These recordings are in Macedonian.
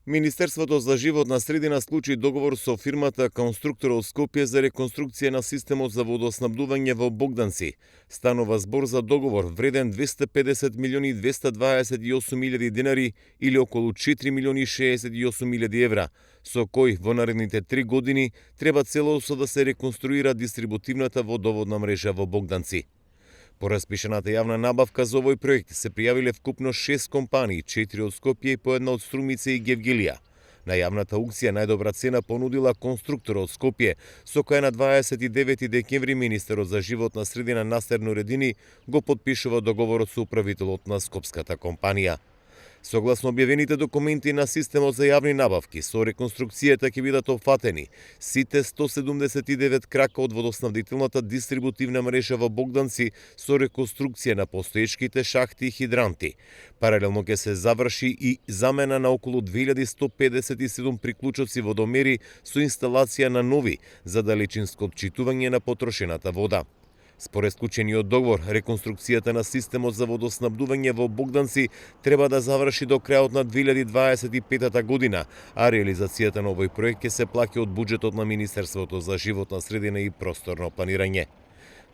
Министерството за животна средина склучи договор со фирмата Конструктор од Скопје за реконструкција на системот за водоснабдување во Богданци. Станува збор за договор вреден 250 милиони 228 милијади денари или околу 4 милиони 68 милијади евра, со кој во наредните 3 години треба целосно да се реконструира дистрибутивната водоводна мрежа во Богданци. По распишаната јавна набавка за овој проект се пријавиле вкупно 6 компании, 4 од Скопје и по една од Струмице и Гевгелија. На јавната аукција најдобра цена понудила Конструктор од Скопје, со која на 29 декември министерот за животна средина Насер Нуредини го потпишува договорот со управителот на скопската компанија. Согласно објавените документи на системот за јавни набавки, со реконструкцијата ќе бидат опфатени сите 179 крака од водоснабдителната дистрибутивна мрежа во Богданци со реконструкција на постоечките шахти и хидранти. Паралелно ќе се заврши и замена на околу 2157 приклучоци водомери со инсталација на нови за далечинско отчитување на потрошената вода. Според склучениот договор, реконструкцијата на системот за водоснабдување во Богданци треба да заврши до крајот на 2025 година, а реализацијата на овој проект ќе се плаќа од буџетот на Министерството за животна средина и просторно планирање.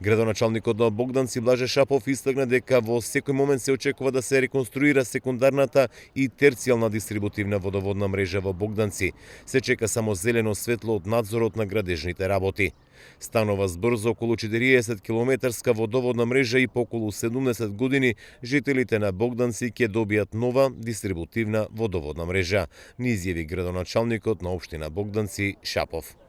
Градоначалникот на Богданци Блаже Шапов истакна дека во секој момент се очекува да се реконструира секундарната и терцијална дистрибутивна водоводна мрежа во Богданци. Се чека само зелено светло од надзорот на градежните работи. Станува збор за околу 40 километарска водоводна мрежа и по околу 70 години жителите на Богданци ќе добијат нова дистрибутивна водоводна мрежа, ни изјави градоначалникот на општина Богданци Шапов.